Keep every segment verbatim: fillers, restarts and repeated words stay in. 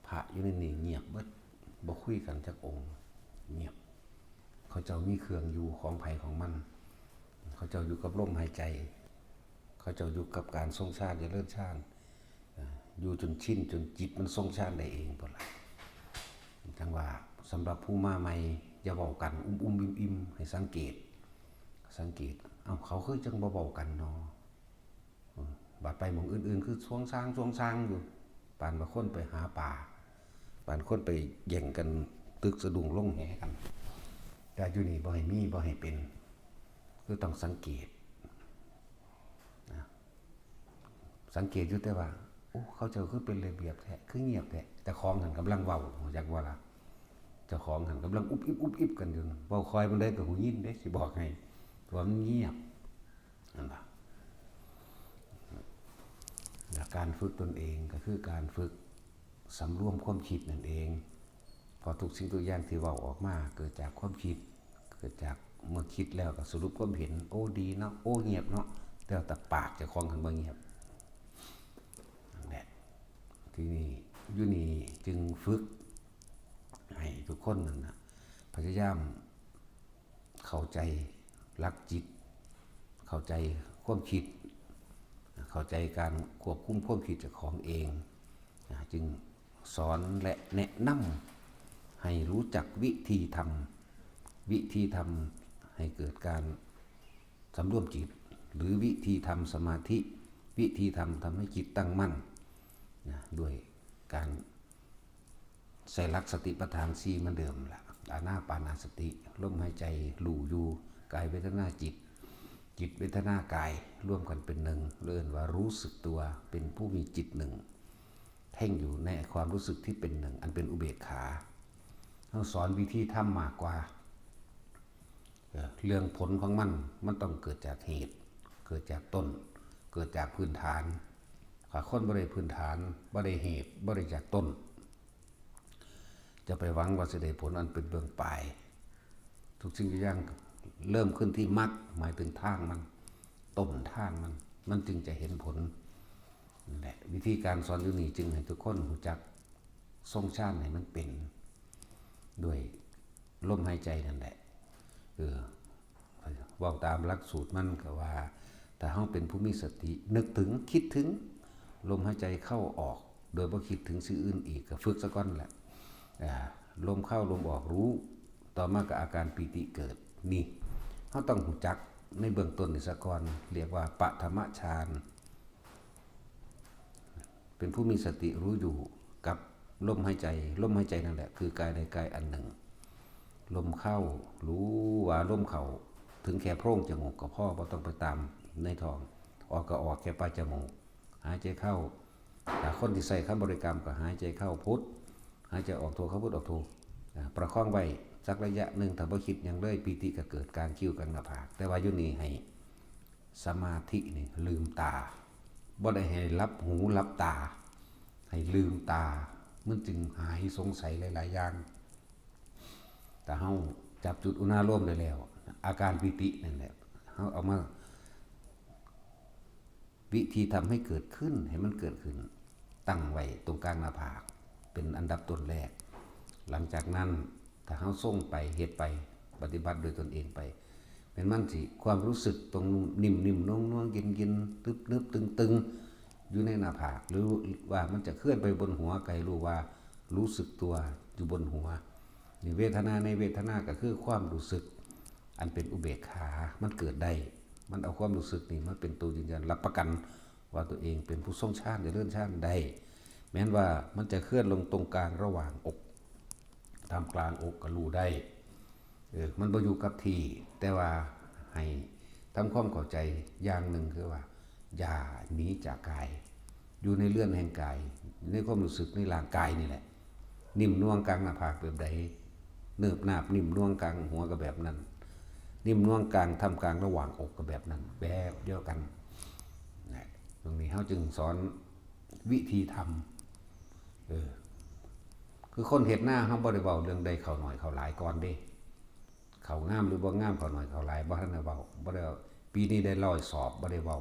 พระอยู่ในนี่เงียบเบิด บ่คุยกันจักองค์ เงียบ เขาเจ้ามีเครื่องอยู่ของไผของมัน เขาเจ้าอยู่กับลมหายใจ เขาเจ้าอยู่กับการทรงฌานเจริญฌาน เอ่อ อยู่จนชินจนจิตมันทรงฌานได้เองพุ้นล่ะ จั่งว่าสำหรับผู้มาใหม่ อย่าเว้ากันอุ้มๆอิ่มๆ ให้สังเกต สังเกต เอ้า เขาคือจั่งบ่เว้ากันน้อ อืม บัดไปหม่องอื่นๆ คือซวงซางซวงซางอยู่ ปานว่าคนไปหาปลา ปานคนไปแย่งกันตึกสะดุ้งลงแหกัน แต่อยู่นี่บ่ให้มี บ่ให้เป็น คือต้องสังเกต นะ สังเกตอยู่แต่ว่า โอ้ เขาเจ้าคือเป็นระเบียบแท้ คือเงียบแท้ เจ้าของหั้นกำลังเว้า ฮู้จักบ่ล่ะ เจ้าของหั้นกำลังอุบอิบอุบอิบกันอยู่ เว้าค่อยปานใดก็หูยินเด้ สิบอกให้ เพราะว่ามันเงียบ นั่นล่ะ และการฝึกตนเองก็คือการฝึกสำรวมความคิดนั่นเอง เพราะทุกสิ่งทุกอย่างที่เว้าออกมาเกิดจากความคิด เกิดจากเมื่อคิดแล้วก็สรุปความเห็น โอ้ ดีเนาะ โอ้ เงียบเนาะ แต่ว่าแต่ปากเจ้าของหั้นบ่เงียบ นั่นแหละ ที่นี่ อยู่นี่จึงฝึกให้ทุกคนนั่นน่ะ พยายามเข้าใจหลักจิต เข้าใจความคิด เข้าใจการควบคุมความคิดเจ้าของเอง นะ จึงสอนและแนะนำให้รู้จักวิธีทำ วิธีทำให้เกิดการสำรวมจิต หรือวิธีทำสมาธิ วิธีทำ ทำให้จิตตั้งมั่น นะ ด้วยการใส่หลักสติปัฏฐานสี่เหมือนเดิมล่ะ อานาปานสติ ลมหายใจรู้อยู่ กายเวทนาจิต จิตเวทนากายรวมกันเป็นหนึ่ง เรียกว่ารู้สึกตัว เป็นผู้มีจิตหนึ่ง เพ่งอยู่ในความรู้สึกที่เป็นหนึ่ง อันเป็นอุเบกขา เฮาสอนวิธีทำมากกว่า เอ่อ เรื่องผลของมัน มันต้องเกิดจากเหตุ เกิดจากต้น เกิดจากพื้นฐาน ถ้าคนบ่ได้พื้นฐาน บ่ได้เหตุ บ่ได้จากต้น จะไปหวังว่าสิได้ผลอันเป็นเบื้องปลาย ทุกสิ่งทุกอย่างเริ่มขึ้นที่มรรค หมายถึงทางมัน ต้นทางมัน มันจึงจะเห็นผล นั่นแหละ วิธีการสอนอยู่นี่จึงให้ทุกคนรู้จักทรงฌานให้มันเป็น ด้วยลมหายใจนั่นแหละ เออ เว้าตามหลักสูตรมันก็ว่า ถ้าเฮาเป็นผู้มีสติ นึกถึง คิดถึง ลมหายใจเข้าออก โดยบ่คิดถึงสิ่งอื่นอีก ก็ฝึกซะก่อนแหละ อ่า ลมเข้าลมออกรู้ ต่อมาก็อาการปีติเกิด นี่ เฮาต้องรู้จักในเบื้องต้นนี่ซะก่อน เรียกว่าปฐมฌาน เป็นผู้มีสติรู้อยู่กับลมหายใจ ลมหายใจนั่นแหละ คือกายในกายอันหนึ่ง ลมเข้า รู้ว่าลมเข้า ถึงแค่โพรงจมูกก็พอ บ่ต้องไปตามในท้อง ออกก็ออกแค่ปลายจมูก หายใจเข้า ถ้าคนที่ใช้คำบริกรรมก็หายใจเข้าพุท หายใจออกโท เข้าพุท ออกโท อ่า ประคองไว้สักระยะหนึ่ง ถ้าบ่คิดหยังเลย ปีติก็เกิดกลางคิ้วกลางหน้าผาก แต่ว่าอยู่นี่ให้สมาธินี่ลืมตา บ่ได้ให้หลับหูหลับตา ให้ลืมตา มันจึงหายสงสัยหลายๆ อย่าง ถ้าเฮาจับจุดอุณาโลมได้แล้ว อาการปีตินั่นแหละ เฮาเอามา วิธีทำให้เกิดขึ้น ให้มันเกิดขึ้น ตั้งไว้ตรงกลางหน้าผาก เป็นอันดับต้นแรก หลังจากนั้น ถ้าเฮาทรงไป เฮ็ดไป ปฏิบัติโดยตนเองไป แม่นมันสิ ความรู้สึกตรงนิ่มๆ นวลๆ เย็นๆ ตึบๆ ตึงๆ อยู่ในหน้าผาก หรือว่ามันจะเคลื่อนไปบนหัว ก็ให้รู้ว่ารู้สึกตัวอยู่บนหัว นี่เวทนาในเวทนาก็คือความรู้สึก อันเป็นอุเบกขา มันเกิดได้ มันเอาความรู้สึกนี่มาเป็นตัวยืนยันรับประกันว่าตัวเองเป็นผู้ทรงฌาน เจริญฌานได้ แม้นว่ามันจะเคลื่อนลงตรงกลางระหว่างอก ท่ามกลางอกก็รู้ได้ เออ มันบ่อยู่กับที่ แต่ว่าให้ทำความเข้าใจอย่างหนึ่งคือว่า อย่าหนีจากกาย อยู่ในเรือนแห่งกาย ในความรู้สึกในร่างกายนี่แหละ นิ่มนวลกลางหน้าผากแบบใด เนิบนาบนิ่มนวลกลางหัวก็แบบนั้น นิ่มนวลกลางท่ามกลางระหว่างอกก็แบบนั้น แบบเดียวกัน นะ ตรงนี้เฮาจึงสอนวิธีทำ เออ คือคนเฮ็ดนาเฮาบ่ได้เว้าเรื่องได้ข้าวน้อยข้าวหลายก่อนเด้ ข้าวงามหรือบ่งาม ข้าวน้อยข้าวหลายบ่ทันได้เว้า บ่ได้ ปีนี้ได้ร้อยสอบ บ่ได้เว้า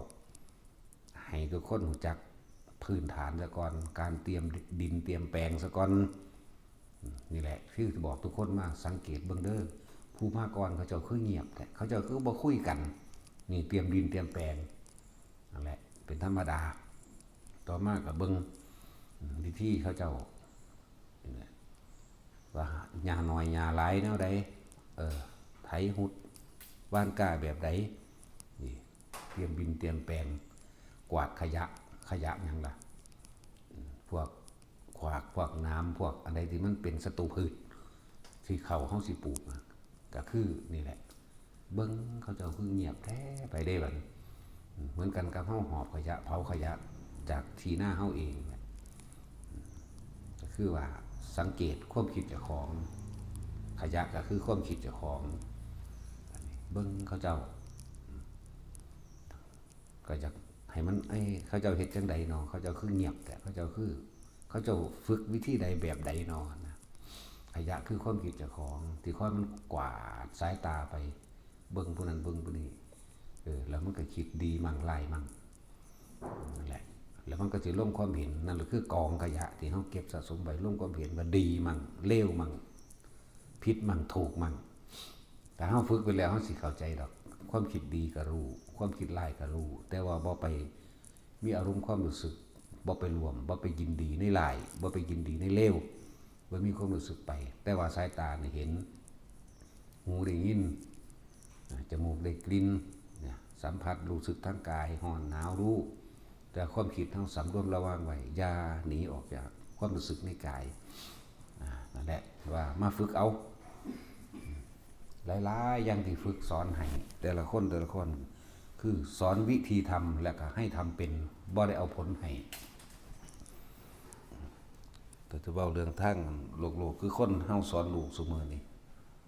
ให้ทุกคนรู้จัก พื้นฐานซะก่อน การเตรียมดินเตรียมแปลงซะก่อน นี่แหละคือบอกทุกคนมาสังเกตเบิ่งเด้อ ผู้มาก่อนเขาเจ้าคือเงียบแท้ เขาเจ้าคือบ่คุยกัน นี่เตรียมดินเตรียมแปลง นั่นแหละ เป็นธรรมดา ต่อมาก็เบิ่งวิธีเขาเจ้า นี่แหละ ว่าหญ้าน้อยหญ้าหลายแนวใด เออ ไถหุด หว่านกล้าแบบใด นี่ เตรียมดินเตรียมแปลง กวาดขยะ ขยะหยังล่ะ อืม พวกขวาก พวกหนาม พวกอันใดที่มันเป็นศัตรูพืช ที่ข้าวเฮาสิปลูกนะ ก็คือนี่แหละ เบิ่งเขาเจ้าคือเงียบแท้ไปเด้บัดนี้ อืม เหมือนกันกับเฮาหอบขยะ เผาขยะจากที่นาเฮาเองเนี่ย อืม ก็คือว่าสังเกตความคิดเจ้าของ ขยะก็คือความคิดเจ้าของ เบิ่งเขาเจ้า อืม ก็อยากให้มัน เอ้ย เขาเจ้าเฮ็ดจั่งใดน้อ เขาเจ้าคือเงียบแท้ เขาเจ้าคือ เขาเจ้าฝึกวิธีใดแบบใดน้อนะ ขยะคือความคิดเจ้าของ ที่คอยมันกวาดสายตาไป เบิ่งผู้นั้นเบิ่งผู้นี้ เออ แล้วมันก็คิดดีมั่งร้ายมั่ง นั่นแหละ แล้วมันก็สิลงความเห็น นั่นแหละคือกองขยะที่เฮาเก็บสะสมไว้ ลงความเห็นว่าดีมั่ง เลวมั่ง ผิดมั่ง ถูกมั่ง ถ้าเฮาฝึกไปแล้ว เฮาสิเข้าใจดอก ความคิดดีก็รู้ ความคิดร้ายก็รู้ แต่ว่าบ่ไปมีอารมณ์ความรู้สึก บ่ไปร่วม บ่ไปยินดีในร้าย บ่ไปยินดีในเลว บ่มีความรู้สึกไป แต่ว่าสายตานี่เห็น หูได้ยิน อ่า จมูกได้กลิ่น เนี่ย สัมผัสรู้สึกทางกาย ร้อนหนาวรู้ แต่ความคิดเฮาสำรวมระวังไว้ อย่าหนีออกจากความรู้สึกในกาย อ่า นั่นแหละ ว่ามาฝึกเอา หลายๆ อย่างที่ฝึกสอนให้แต่ละคน แต่ละคน คือสอนวิธีทำ และก็ให้ทำเป็น บ่ได้เอาผลให้ แต่จะเว้าเรื่องทางโลกๆ คือคนเฮาสอนลูกซุมื้อนี้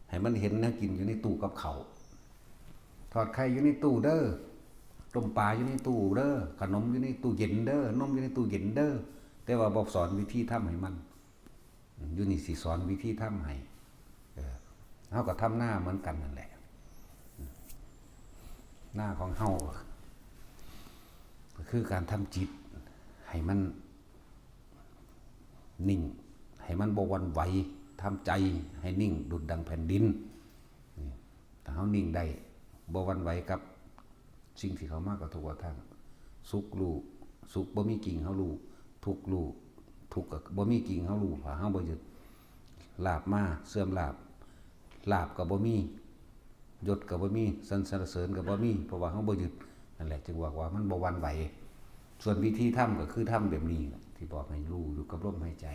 ให้มันเห็นแนวกินอยู่ในตู้กับข้าว ทอดไข่อยู่ในตู้เด้อ ต้มปลาอยู่ในตู้เด้อ ขนมอยู่ในตู้เย็นเด้อ นมอยู่ในตู้เย็นเด้อ แต่ว่าบ่สอนวิธีทำให้มัน อยู่นี่สิสอนวิธีทำให้ เออ เฮาก็ทำนาเหมือนกันนั่นแหละ นาของเฮา ก็คือการทำจิตให้มันนิ่ง ให้มันบ่หวั่นไหว ทำใจให้นิ่งดุจดังแผ่นดิน นี่ ถ้าเฮานิ่งได้ บ่หวั่นไหวกับสิ่งที่เข้ามากระทบกระทั่ง สุขรู้ สุขบ่มีจริง เฮารู้ ทุกข์รู้ ทุกข์ก็บ่มีจริง เฮารู้ ถ้าเฮาบ่ยึด ลาภมา เสื่อมลาภ ลาภก็บ่มี ยศก็บ่มี สรรเสริญก็บ่มี เพราะว่าเฮาบ่ยึด นั่นแหละ จึงบอกว่ามันบ่หวั่นไหว ส่วนวิธีทำก็คือทำแบบนี้แหละ ที่บอกให้รู้อยู่กับลมหายใจ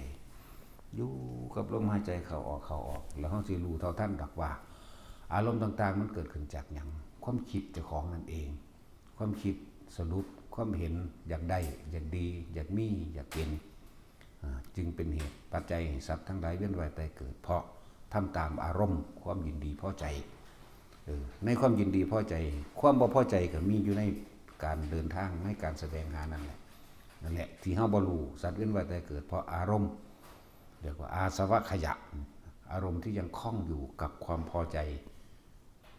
อยู่กับลมหายใจเข้าออก เข้าออก แล้วเฮาสิรู้เท่าทันดอกว่า อารมณ์ต่างๆ มันเกิดขึ้นจากหยัง ความคิดเจ้าของนั่นเอง ความคิดสรุป ความเห็น อยากได้ อยากดี อยากมี อยากเป็น อ่า จึงเป็นเหตุปัจจัยให้สัตว์ทั้งหลายเวียนว่ายตายเกิด เพราะทำตามอารมณ์ความยินดีพอใจ เออ ในความยินดีพอใจ ความบ่พอใจก็มีอยู่ในการเดินทาง ในการแสวงหานั่นแหละ นั่นแหละ ที่เฮาบ่รู้ สัตว์เวียนว่ายตายเกิด เพราะอารมณ์ เรียกว่าอาสวะขยะ อารมณ์ที่ยังคล้องอยู่กับความพอใจ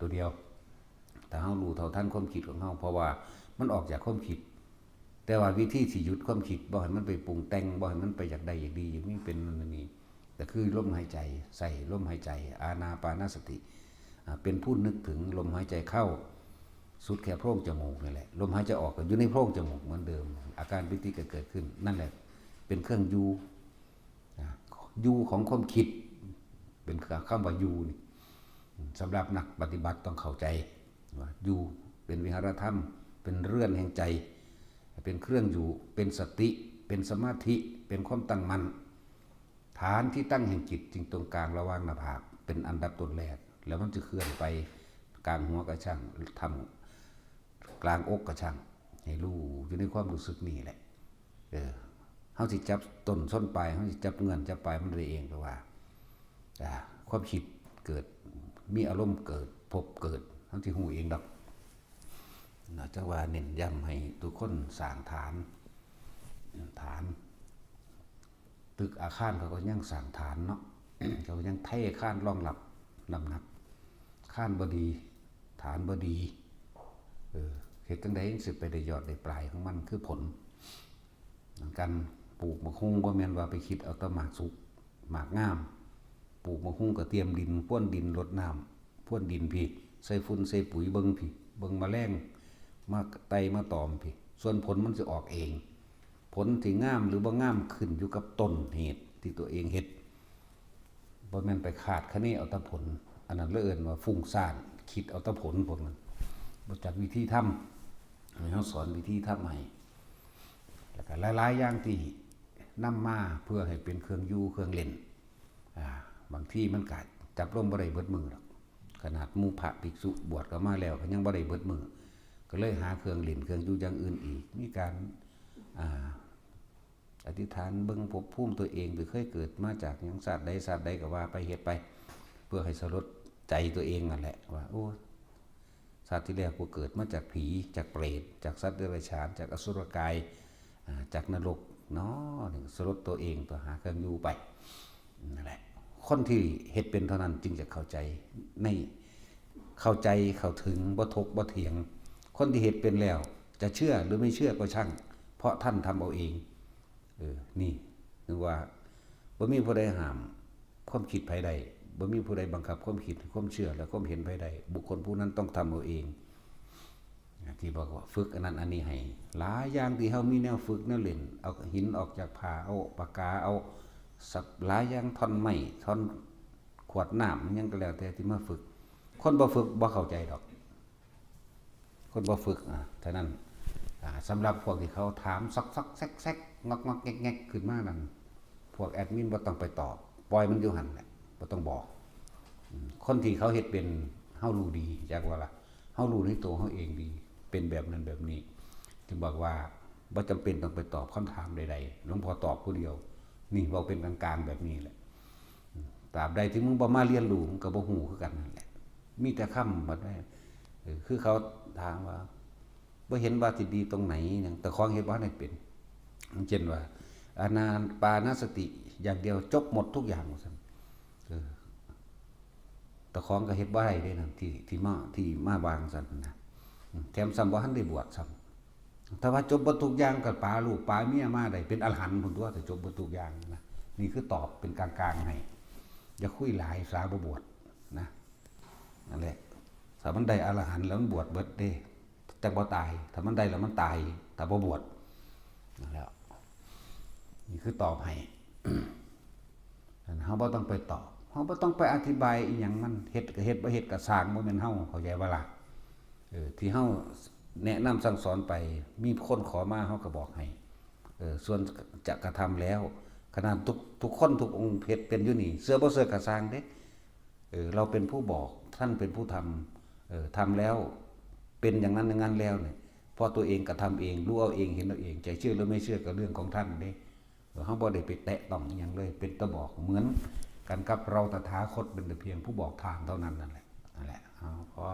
ตัวเดียว ถ้าเฮารู้เท่าทันความคิดของเฮา เพราะว่ามันออกจากความคิด แต่ว่าวิธีสิหยุดความคิด บ่ให้มันไปปรุงแต่ง บ่ให้มันไปอยากได้อยากดี อยากมีเป็นนั่นนี่ ก็คือลมหายใจ ใส่ลมหายใจ อานาปานสติ อ่า เป็นผู้นึกถึงลมหายใจเข้า สุดแค่โพรงจมูกนี่แหละ ลมหายใจออกก็อยู่ในโพรงจมูกเหมือนเดิม อาการปีติก็เกิดขึ้น นั่นแหละ เป็นเครื่องอยู่ อ่า อยู่ของความคิด เป็นคำว่าอยู่นี่ สำหรับนักปฏิบัติต้องเข้าใจว่าอยู่เป็นวิหารธรรม เป็นเรือนแห่งใจ เป็นเครื่องอยู่ เป็นสติ เป็นสมาธิ เป็นความตั้งมั่น ฐานที่ตั้งแห่งจิตจึงตรงกลางระหว่างหน้าผาก เป็นอันดับต้นแรก แล้วมันจะเคลื่อนไปกลางหัวกระช่าง ทำกลางอกกระช่าง ให้รู้อยู่ในความรู้สึกนี่แหละ เออ เฮาสิจับต้นชนปลาย เฮาสิจับเงื่อนจับปลายมันได้เอง เพราะว่า อ่า ความคิดเกิด มีอารมณ์เกิด ภพเกิด เฮาสิรู้เองดอก นะ จังว่าเน้นย้ำให้ทุกคนสร้างฐาน ฐาน ตึกอาคารเขาก็ยังสร้างฐานเนาะ เขาก็ยังเทคานรองรับน้ำหนัก คานบ่ดี ฐานบ่ดี เออ เฮ็ดจั่งใดจั่งสิไปได้ยอดได้ปลายของมัน คือผล กัน ปลูกบักฮุ่งบ่แม่นว่าไปคิดเอาแต่หมากสุกหมากงาม ปลูกบักฮุ่งก็เตรียมดิน พรวนดิน รดน้ำ พรวนดินพี้ ใส่ฝุ่นใส่ปุ๋ย เบิ่งพี้ เบิ่งแมลงมาไต่มาตอมพี้ ส่วนผลมันสิออกเอง ผลที่งามหรือบ่งามขึ้นอยู่กับต้นเหตุที่ตัวเองเฮ็ด บ่แม่นไปคาดคะเนเอาแต่ผล อันนั้นเลยเอิ้นว่าฟุ้งซ่าน คิดเอาแต่ผลพวกนั้น บ่จักวิธีทำ ให้เฮาสอนวิธีทำให้ แล้วก็หลายๆอย่างที่นำมาเพื่อให้เป็นเครื่องอยู่เครื่องเล่น อ่า บางทีมันก็จับลมบ่ได้เบิดมื้อดอก ขนาดหมู่พระภิกษุบวชเข้ามาแล้วก็ยังบ่ได้เบิดมื้อ ก็เลยหาเครื่องเล่นเครื่องอยู่อย่างอื่นอีก มีการ อ่า อธิษฐานเบิ่งภพภูมิตัวเอง หรือเคยเกิดมาจากหยังชาติใดชาติใดก็ว่าไป เฮ็ดไป เพื่อให้สลดใจตัวเองนั่นแหละ ว่า โอ้ ชาติที่แล้วกูเกิดมาจากผี จากเปรต จากสัตว์เดรัจฉาน จากอสุรกาย อ่า จากนรกเนาะ นี่สลดตัวเอง ตัวหาเครื่องอยู่ไป นั่นแหละ คนที่เฮ็ดเป็นเท่านั้นจึงจะเข้าใจ ใน เข้าใจเข้าถึง บ่ถกบ่เถียง คนที่เฮ็ดเป็นแล้ว จะเชื่อหรือไม่เชื่อก็ช่าง เพราะท่านทำเอาเอง เออ นี่ นึกว่า บ่มีผู้ใดห้ามความคิดไผได้ บ่มีผู้ใดบังคับความคิด ความเชื่อ และความเห็นไผได้ บุคคลผู้นั้นต้องทำเอาเอง ที่บอกว่าฝึกอันนั้นอันนี้ให้ หลายอย่างที่เฮามีแนวฝึกแนวเล่น เอาหินออกจากผ้า เอาปากกา เอาสับ หลายอย่าง ท่อนไม้ ท่อนขวดน้ำ อิหยังก็แล้วแต่ที่มาฝึก คนบ่ฝึกบ่เข้าใจดอก คนบ่ฝึก อ่ะ เท่านั้น อ่า สำหรับพวกที่เขาถามซอกๆ แซกๆ งอกๆ แงกๆ ขึ้นมานั่น พวกแอดมินบ่ต้องไปตอบ ปล่อยมันอยู่หั่นแหละ บ่ต้องบอก อืม คนที่เขาเฮ็ดเป็น เฮารู้ดี จักว่าล่ะ เฮารู้ในตัวเฮาเองดี เป็นแบบนั้นแบบนี้ จึงบอกว่าบ่จำเป็นต้องไปตอบคำถามใดๆ หลวงพ่อตอบผู้เดียว นี่เว้าเป็นกลางๆ แบบนี้แหละ อืม ตราบใดที่มึงบ่มาเรียนรู้ มึงก็บ่ฮู้คือกันนั่นแหละ มีแต่คำบัดนี้ เออ คือเขาถามว่า บ่เห็นว่าสิดีตรงไหนหยัง แต่ของเฮ็ดบ่ทันได้เป็น เช่นว่า อานาปานสติอย่างเดียวจบหมดทุกอย่าง ว่าซั่น เออ แต่ของก็เฮ็ดบ่ได้เด้นั่น ที่ ที่มา ที่มาวางซั่นนะ อืม แถมซ้ำบ่ทันได้บวชซ้ำ ถ้าว่าจบเบิดทุกอย่างก็ปาลูกปาเมียมาได้เป็นอรหันต์พุ้นตั๊ว ถ้าจบเบิดทุกอย่างนะ นี่คือตอบเป็นกลางๆ ให้ อย่าคุยหลาย สาบ่บวชนะ นั่นแหละ ถ้ามันได้อรหันต์แล้วมันบวชเบิดเด้ จักบ่ตาย ถ้ามันได้แล้วมันตาย ถ้าบ่บวช นั่นแหละ นี่คือตอบให้ อันเฮาบ่ต้องไปตอบ เฮาบ่ต้องไปอธิบายอิหยังมัน เฮ็ดก็เฮ็ด บ่เฮ็ดก็ซ่าง บ่แม่นเฮา เข้าใจบ่ล่ะ เออ ที่เฮาแนะนำสั่งสอนไป มีคนขอมา เฮาก็บอกให้ เออ ส่วนจะกระทำแล้ว ขนาดทุก ทุกคนทุกองค์เฮ็ดเป็นอยู่นี่ เชื่อบ่เชื่อก็ซ่างเด้ เออ เราเป็นผู้บอก ท่านเป็นผู้ทำ เออ ทำแล้วเป็นอย่างนั้นอย่างนั้นแล้วเนี่ย เพราะตัวเองกระทำเอง รู้เอาเอง เห็นเอาเอง จะเชื่อหรือไม่เชื่อก็เรื่องของท่านเด้ เออ เฮาบ่ได้ไปแตะต้องอิหยังเลย เป็นแต่บอก เหมือนกันกับเราตถาคตเป็นแต่เพียงผู้บอกทางเท่านั้นนั่นแหละ นั่นแหละ เอา พอ